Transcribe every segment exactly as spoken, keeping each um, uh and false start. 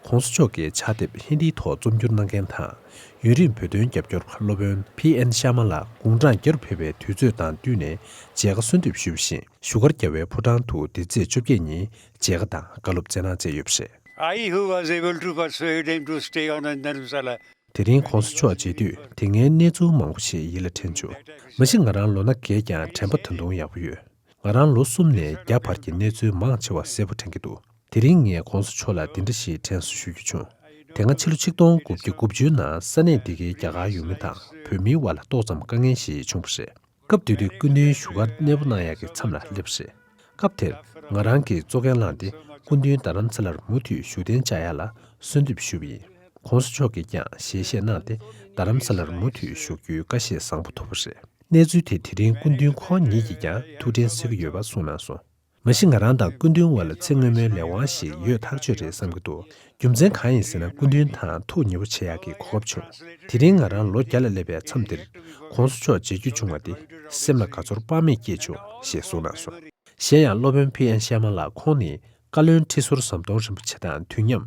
༸གོང་ས་མཆོག་གི་ཕྱག་དེབ་ཧིན་དིའི་ཐོག་རྩོམ་སྒྱུར་གནང་མཁན་དང་། ཡུན་རིང་བོད་དོན་རྒྱབ་སྐྱོར་བ་སློབ་དཔོན་ཕི་ཨེན་ཤར་མ་ལགས་དགུང་གྲངས་བརྒྱ་རུ་ཕེབས་པའི་དུས་ཚོད་དང་བསྟུན་ནས་མཇལ་ཁ་གསོལ་འདེབས་ཞུས་པ་བཞིན། བཞུགས་སྒར་རྒྱལ་བའི་ཕོ་བྲང་དུ་འདི་ཚེས་བཅོ་བརྒྱད་ཉིན་མཇལ་ཁ་དང་བཀའ་སློབ་སྩལ་གནང་མཛད་ཡོད་པ་རེད། I, who was able to persuade him to stay on in Dharamsala. དེ་རིང་༸གོང་ས་མཆོག་མཇལ་དུས་དེ་སྔའི་གནས་ཚུལ་མང་པོ་ཞིག་ཡིད་ལ་དྲན་བྱུང་། མ་གཞི་ང་རང་ལོ་ན་རྒས་ཀྱང་དྲན་པ་ད་དུང་ཡག་པོ་ཡོད། ང་རང་ལོ་གསུམ་ནས་བརྒྱ་བར་གྱི་གནས་ཚུལ་མང་ཆེ་བ་གསལ་པོ་དྲན་གྱི་འདུག་དེ་རིང་ངས་༸གོང་ས་མཆོག་ལ་འདི་འདྲ་ཞིག་དྲན་གསོ་ཞུ་རྒྱུ་བྱུང་། དེ་སྔ་ཕྱི་ལོ་ཆིག་སྟོང་དགུ་བརྒྱ་དགུ་བཅུ་ནང་ས་གནས་འདི་གའི་རྒྱ་གར་ཡུལ་མི་དང་བོད་མིའི་དབར་ལ་ཏོག་ཙམ་དཀའ་ངལ་ཞིག་བྱུང་བ་རེད། སྐབས་དེ་དུས་སྐུ་མདུན་བཞུགས་སྒར་གནས་སྤོ་གནང་ཡག་གི་མཚམས་ལ་སླེབས་པ་རེད། སྐབས་དེར་ང་རང་གིས་གཙོ་འགན་བླངས་ཏེ་སྐུ་མདུན་རྡ་རམ་ས་ལར་མུ་མཐུད་བཞུགས་གདན་འཇགས་ཡག་ལ་གསོལ་འདེབས་ཞུས་པ་ཡིན། ༸གོང་ས་མཆོག་གིས་ཀྱང་ཞལ་བཞེས་གནང་སྟེ་རྡ་རམ་ས་ལར་མུ་མཐུད་བཞུགས་རྒྱུའི་བཀའ་བཞེས་བཟང་པོ་ཐོབ་པ་རེད། གནས་ཚུལ་དེ་དེ་རིང་སྐུ་མདུན་ཁོང་ཉིད་ཀྱིས་ཀྱང་ཐུགས་དྲན་གསོ་གི་ཡོད་པ་གསུངས་གནང་སོང་། མ་གཞི་ང་རང་དང་སྐུ་མདུན་དབར་ལ་ཚེ་སྔོན་མའི་ལས་དབང་ཞིག་ཡོད་ཐག་ཆོད་རེད་བསམ་གྱི་འདུག་རྒྱུ་མཚན་གང་ཡིན་ཟེར་ན། སྐུ་མདུན་དང་ཐུགས་ཉེ་པོ་བྱེད་ཡག་གི་གོ་སྐབས་བྱུང་། དེ་རིང་ང་རང་ལོ་བརྒྱ་ལ་སླེབས་པའི་མཚམས་འདིར་༸གོང་ས་མཆོག་མཇལ་རྒྱུ་བྱུང་བ་དེ་སེམས་ལ་དགའ་ཚོར་དཔག་མེད་སྐྱེས་བྱུང་ཞེས་གསུངས་གནང་སོང་། གཞན་ཡང་སློབ་དཔོན་ཕི་ཨེན་ཤར་མ་ལགས་ཁོང་ནི་བཀའ་བློན་ཁྲི་ཟུར་ཟམ་གདོང་རིན་པོ་ཆེ་དང་དུས་མཉམ་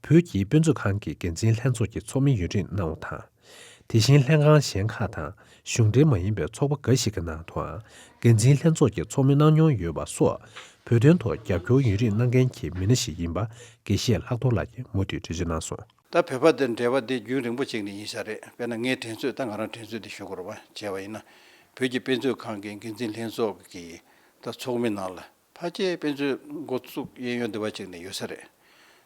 བོད་ཀྱི་དཔེ་མཛོད་ཁང་གི་འགན་འཛིན་ལྷན་ཚོགས་ཀྱི་ཚོགས་མི་ཡུན་རིང་གནང་བ་དང་། དེ་བཞིན་ལྷན་ཁང་གཞན་ཁག་དང་གཞུང་འབྲེལ་མ་ཡིན་པའི་ཚོགས་པ་འགའ་ཞིག་གི་ནང་དུའང་འགན་འཛིན་ལྷན་ཚོགས་ཀྱི་ཚོགས་མི་གནང་མྱོང་ཡོད་པ་སོགས་བོད་དོན་ཐོག་རྒྱབ་སྐྱོར་ཡུན་རིང་གནང་མཁན་གྱི་མི་སྣ་ཞིག་ཡིན་པ་དགེ་བཤེས་ལྷག་རྡོར་ལགས་ཀྱིས་མུ་མཐུད་འགྲེལ་བརྗོད་གནང་སོང་། ད་བོད་པ་དང་འབྲེལ་བ་དེ་རྒྱུན་རིང་པོ་ཅིག་ནས་ཡིན་ས་རེད། དཔེར་ན་ངའི་དྲན་གསོས། ད་ང་རང་དྲན་གསོས་དེ་ཞུ་དགོས་རེད་པ། བྱས་པ་ཡིན་ན་བོད་ཀྱི་དཔེ་མཛོད་ཁང་གི་འགན་འཛིན་ལྷན་ཚོགས་ཀྱི་ད་ཚོགས་མི་ནང་ལ་ཕལ་ཆེར་དཔེ་མཛོད་འགོ་བཙུགས་གཡས་གཡོན་དེ་བ་ཅིག་ནས་ཡོད་ས་རེད།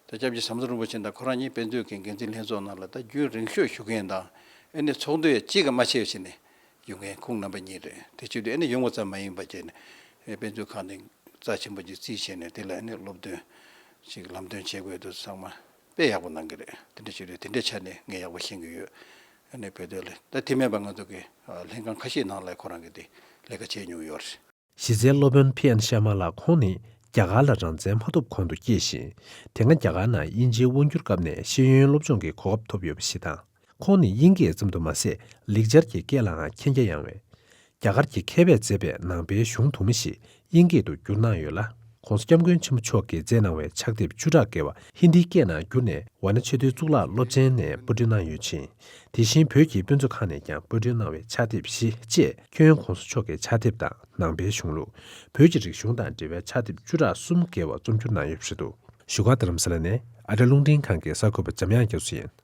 ད་སྐྱབས་རྗེ་ཟམ་གདོང་རིན་པོ་ཆེ་དང་ཁོ་རང་གཉིས་དཔེ་མཛོད་ཀྱི་འགན་འཛིན་ལྷན་ཚོགས་ནང་ལ་ད་རྒྱུན་རིང་ཤོས་ཞུགས་མཁན་དང་། ཨ་ནི་ཚོགས་འདུ་ཡང་གཅིག་གམ་མ་ཆེ་བ་ཞིག་ནས་ཡོང་མཁན་ཁོང་རྣམ་པ་གཉིས་རེད། དེ་བྱེད་དུས་ཨ་ནི་ཡོང་བ་ཙམ་མ་ཡིན་པ་བྱས་ནས་དཔེ་མཛོད་ཁང་དེ་རྩ་ཆེན་པོ་ཅིག་རྩིས་བྱས་ནས་དེ་ལ་ཨ་ནི་སློབ་སྟོན་ཅིག་ལམ་སྟོན་བྱེད་དགོས་འདུག་ཚང་མ་དཔེ་ཡག་པོ་གནང་གི་རེད། དེ་འདྲ་བྱེད་དུས་དེ་འདྲའི་ཆ་ནས་ངས་ཡག་པོ་ཤེས་ཀྱི་ཡོད། ཨ་ནི་བོད་དོན་ལ་ད་དེ་མིན་པ་ང་ཚོ་གི་ལྷན་ཁང་ཁ་ཤས་ནང་ལ་ཁོ་རང་གི་དེ་ལས་ཀ་བྱས་མྱོང་ཡོད་རེད། གཞི་རྩའི་སློབ་དཔོན་ཕི་ཨན་ཤར་མ་ལགས་ཁོང་ནི་རྒྱ་གར་ལ་རང་བཙན་མ་ཐོབ་གོང་དུ་སྐྱེས་ཤིང་། དེ་སྔ་རྒྱ་གར་ནང་དབྱིན་ཇིའི་དབང་སྒྱུར་སྐབས་ནས་ཤེས་ཡོན་སློབ་སྦྱོང་གི་གོ་སྐབས་ཐོབ་ཡོད་པ་ཞིག་དང་། ཁོང་ནི་དབྱིན་སྐད་ཙམ་དུ་མ་ཟད། ལེགས་སྦྱར་གྱི་སྐད་ལའང་མཁྱེན་རྒྱ་ཡངས་པས། རྒྱ་གར་གྱི་མཁས་པས་མཛད་པའི་ནང་པའི་གཞུང་དུ་མ་ཞིག་དབྱིན་སྐད་དུ་བསྒྱུར་གནང་ཡོད་ལ། ༸གོང་ས་༸སྐྱབས་མགོན་ཆེན་པོ་མཆོག་གིས་མཛད་གནང་བའི་ཕྱག་དེབ་བཅུ་ཕྲག་བརྒལ་བ་ཧིན་དིའི་སྐད་ནང་བསྒྱུར་ནས་ཝཱ་ཎ་ཆེ་མཐོའི་གཙུག་ལག་སློབ་ཆེན་ནས་པར་སྐྲུན་གནང་ཡོད་ཅིང་། དེ་བཞིན་བོད་ཀྱི་དཔེ་མཛོད་ཁང་ནས་ཀྱང་པར་སྐྲུན་གནང་བའི་ཕྱག་དེབ་བཞི་བཅས་ཁྱོན་༸གོང་ས་མཆོག་གི་ཕྱག་དེབ་དང་ནང་པའི་གཞུང་ལུགས། བོད་ཀྱི་རིག་གཞུང་དང་འབྲེལ་བའི་ཕྱག་དེབ་བཅུ་ཕྲག་གསུམ་བརྒལ་བ་རྩོམ་སྒྱུར་གནང་ཡོད་པ་རེད་འདུག་བཞུགས་སྒར་རྡ་རམ་ས་ལ་ནས་ཨ་རི་རླུང་འཕྲིན་ཁང་གི་གསར་འགོད་པ་འཇམ་དབྱངས་རྒྱ་མཚོ་ཡིན།